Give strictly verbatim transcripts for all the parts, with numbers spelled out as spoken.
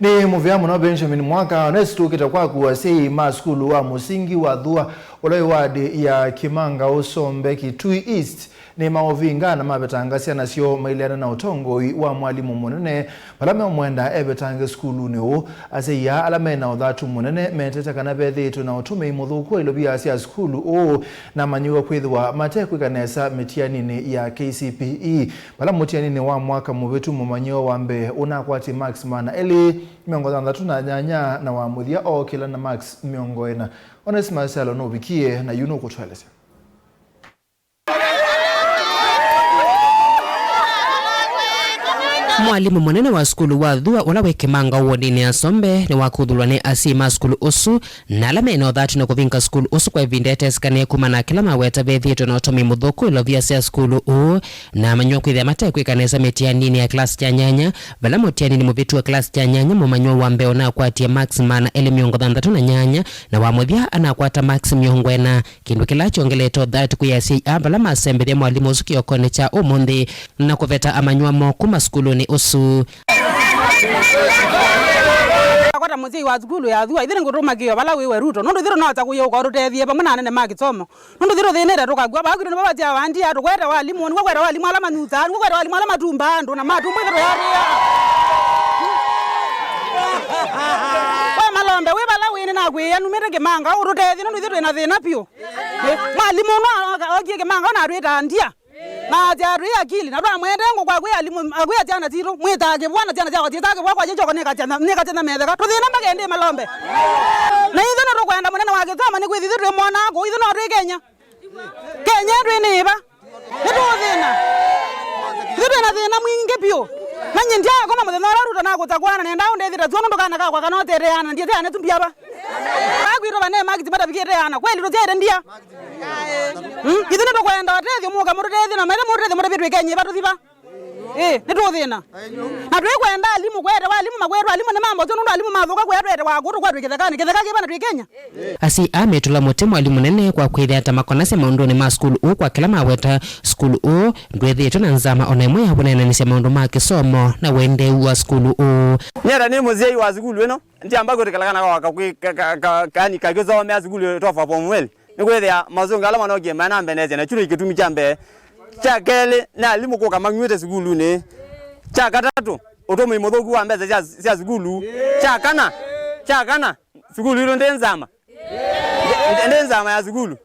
Nĩ mũvea mũno Benjamin Mwaka, o na ĩsu tũkĩte kwaku. Asyai ma sukulu wa mũsingi wa Thua, ũla wĩ wadi ya Kĩmanga Ũsombe Kitui East, nĩmaũvinga na mavetanga syana syoo maileana na ũtongoi wa mwalimũ mũnene vala meũmwenda evetange sukulunĩ ũũ. Asyai aa ala me na ũthatu mũnene metete kana vethĩĩtwe na ũtũmĩi mũthũku wa ilovia sya sukulu ũũ, na amanyĩw'a kwĩthĩwa matekwĩka nesa mĩtianinĩ ya K C P E. Vala mũtianinĩ wa mwaka mũvĩtu mũmanyĩw'a wa mbee ũnakwatie marks maana elĩ mĩongo thanthatũ na nyanya, na wa mũthya ookĩla na marks mĩongo ĩna. Onesmus Kyalo nũvikie na yu nũkũtũelesya. Mwalimũ mũnene wa sukulu wa Thua, ũla wĩ Kĩmanga wodinĩ ya Sombe, nĩwakuthulwa nĩ asyai ma sukulu ũsu, na ala me na ũthatu na kũvinga sukulu ũsu kwa ĩvinda ĩtesĩkanĩe kumana na kĩla maweta vethĩĩtwe na ũtũmĩi mũthũku ilovia sya sukulu ũũ, na amanyĩw'a kwĩthĩa matekwĩka nesa mĩtianinĩ ya class kya nyanya, vala mũtianinĩ mũvĩtu wa class kya nyanya mũmanyĩw'a wa mbee ũnakwatie marks maana elĩ mĩongo thanthatũ na nyanya, na wa mũthya anakwata marks mĩongo ĩna, kĩndũ kĩla kyongelete ũthatu kwĩ asyai aa vala masembethya mwalimũ ũsu kĩokonĩ kya ũmũnthĩ na kũveta amanyĩw'a moo kuma sukulunĩ ũsu. Akwa ta mũsyai wa sukulu ya Thua, ithyĩ nĩngũtũmakĩĩo vala wĩ we Ruto, nũndũ ithyĩ tũnota kũyĩũka ũtũtethye vamwe na anene ma kĩsomo. Nũndũ ithyĩ tũthĩnĩte tũkakw'a, vaa kwitũ nĩvo vasyawa ndia, tũkwete walimũ, nĩkw'o kwete walimũ ala manyusaa, nĩkw'o kwete walimũ ala matumbaa andũ na matumbwa ithyĩ tũyatĩĩa. We Malombe, wĩ vala wĩ, nĩnakwĩĩa numĩte Kĩmanga ũtũtethye, nũndũ ithyĩ twĩ na thĩna vyũ. Ĩ, mwalimũ ũno okie Kĩmanga ona atwĩtaa ndia. Na atya twĩ akili, na twamwendee ngũkwa kwĩ alimũ, akwĩa syana sitũ, mwĩtaa kĩvũa na syana syakwa syĩtaa kĩvũa kwa kyĩkyoko nĩkatya na, nĩkatya na metheka. Tũthĩna mbaka ĩndĩ Malombe. Na ithyĩ nĩtũkwenda mũnene wa kĩsomo nĩkwĩthĩ ithyĩ twĩmwonaa kũu, ithyĩ no twĩ Kenya. Kenya ĩtwĩ nĩ ĩva? Nĩtũũthĩna. Ithyĩ twĩ na thĩna mwingĩ vyũ. Na nyie ndyakoma mũthenya ũla Ruto nakũtakwana nenda ũndĩthĩta sua nũndũ kana kakwa kana ũteteana, ndieteane tu mbiava. Akwitũ vane makiti matavikĩte ana. Kweli tũtyaĩte ndia. Mm, ithyĩ nĩtũkwenda ũtethyo, mũka mũtũtethye, na maithe mũtũtethye mũtavye twĩ Kenya ĩva tũthi va? Ĩ, nĩtũũthĩna. Na twĩkwenda alimũ, kwete wa alimũ, makwetwa alimũ nĩ mambo, nũndũ alimũ mathũka kwĩa twete wa kũtũ kwa twĩ kĩthekanĩ, kĩtheka kĩva na twĩ Kenya? Asyai aa metũla mũtĩ mwalimũ mũnene kwa kwĩthĩa ta makonasya maũndũnĩ ma sukulu ũũ kwa kĩla maweta sukulu ũũ ndwĩthĩĩtwe na nzama o na ĩmwe ya kũneenanĩsya maũndũ ma kĩsomo na ũendeeu wa sukulu ũũ. Nyie ta nĩ mũsyai wa sukulu ĩno, ndyamba kwĩtĩkĩla kana kawaka kwĩ ka, ka, ka, kani kakĩsomea sukulu ĩtofa form well. Nĩkwĩthĩa masũngĩo ala manokie manambeneesya, na kyu nĩ kĩtumi kya mbee. Kya kelĩ, nĩ alimũ kũka mang'wĩte sukulunĩ. Kya katatũ, ũtũmĩi mũthũku wa mbesa sya, sya sukulu. Kya kana, kya kana, sukulu itũ ndĩ nzama. Ndĩ, ndĩ nzama ya sukulu.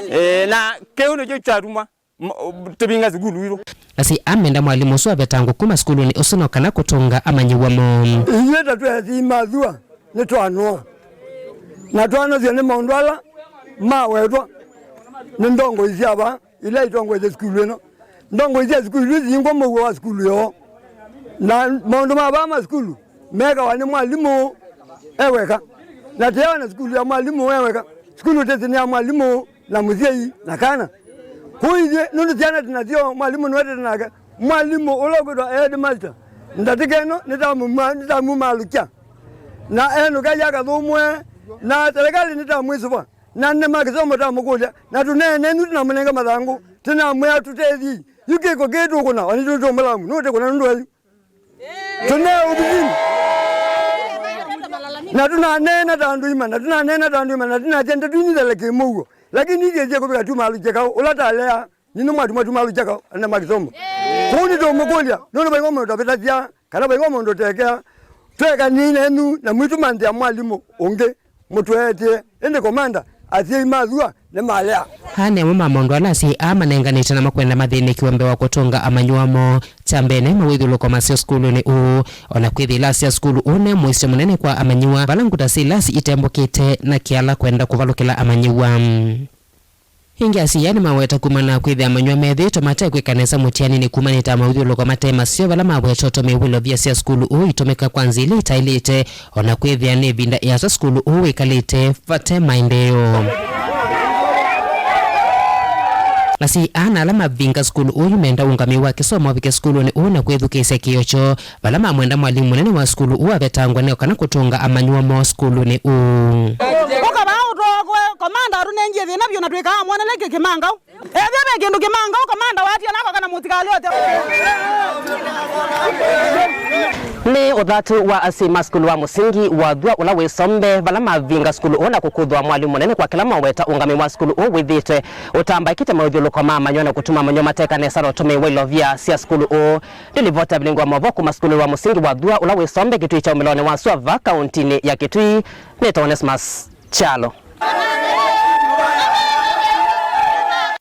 Ĩĩ, na kĩu nĩkyo kyatuma m-, tũvinga sukulu itũ. Asyai amenda mwalimũ ũsu avetangwe kuma sukulunĩ ũsu no kana kũtũnga amanyĩw'a moo. Ithyĩ ta twĩ asyai ma Thua, nĩtwanũa. Na twanũsya nĩ maũndũ ala mawetwa nĩ ndongoi sya vaa, ila itongoesye sukulu ĩno. Ndongoi sya sukulu isu singwa mũuo wa sukulu yoo. Na maũndũ ma vaa ma sukulu mekawa nĩ mwalimũ e weka. Na tĩyawa na sukulu ya mwalimũ e weka. Sukulu tĩsĩ nĩ ya mwalimũ na mũsyai na kana. Kũu ithyĩ, nũndũ syana tĩ nasyo, mwalimũ nĩwetete nake. Mwalimũ ũla ũkwĩtwa headmaster, ndatĩka ĩno nĩtamuma-, nĩtamumaalũkya. Na enũka yu akathũmũe, na serikali nĩtamwĩsũva, na nĩ ma kĩsomo tamũkũlya, na tũneene yu tũnamũnenga mathangũ, tũnamwĩa tũtethye, yu kĩko kĩĩ tũkũna, o nitũ tũmũlamu, nũtĩkũna nũndũ wa yu. Tũne ũvithini. Na tũnaneena ta andũ ima, na tũnaneena ta andũ ima, na tũnasya ndeto inithele kĩmũuo. Lakini ithyĩ kũvika tumalũkye kaũ, ũla talea, nĩ mwatuma tumalũkye kaũ, na ma kĩsomo. Kũu nĩtũmũkũlya, nũndũ vaingwa mũndũ tavĩtasya, kana vaingwa mũndũ tekea, twekanie nenyu, na mwĩtũmanthĩa mwalimũ ũngĩ. Mũtweetĩe, ĩndĩ komanda, asyai ma Thua nĩmalea. Aa nĩ amwe ma maũndũ ala asyai aa manenganĩte na makwenda mathĩnĩkĩwe mbee wa kũtũnga amanyĩw'a moo. Kya mbee, nĩ mawĩthyũlũko maseo sukulunĩ ũũ. O na kwĩthĩla sya sukulu ũũ ne mũisyo mũnene kwa amanyĩw'a, vala nguta sya ilasi itembũkĩte na kĩala kwenda kũvalũkĩla amanyĩw'a. Ĩngĩ asyai nĩmaweta kumana na kwĩthĩa amanyĩw'a methĩĩtwe mate kwĩka nesa mũtianinĩ kumanĩte na mawĩthyũlũko mate maseo vala maweta ũtũmĩi wa ilovia sya sukulu ũũ itũmĩka kwa nzĩa ila itaĩlĩte, o na kwĩthĩa nĩ ĩvinda ĩasa sukulu ũũ wĩkalĩte vate maendeeo. Asyai aa na ala mavinga sukulu ũũ menda ũngamĩi wa kĩsomo ũvike sukulunĩ ũũ na kwĩthukĩĩsya kĩĩo kyoo. Vala mamwenda mwalimũ mũnene wa sukulu ũũ avetangwe nĩ o kana kũtũnga amanyĩw'a moo sukulunĩ ũũ. Ũka vaa ũtwokwe, komanda atũnengie thĩna vyũ na twĩkaa mwonele kĩ Kĩmanga. Ethĩwa ve kĩndũ kĩmanga, ũkamanda watia nako kana mũtikalĩ ũte. Nĩ ũthatu wa asyai ma sukulu wa mũsingi wa Thua ũla wĩ Sombe, vala mavinga sukulu ũũ na kũkuthwa mwalimũ mũnene kwa kĩla maweta ũngamĩi wa sukulu ũũ wĩthĩĩtwe ũtambaĩkĩte maũthyũlũko ma manyũa na kũtuma manyũa mateka nesa na ũtũmĩi wa ilovia sya sukulu ũũ. Ndilivoti ya vilingi wa mavoo kuma sukulu wa mũsingi wa Thua ũla wĩ Sombe Kĩtui kya umĩlonĩ wa sua va kauntinĩ ya Kĩtui, nĩtawa Onesmus Kyalo.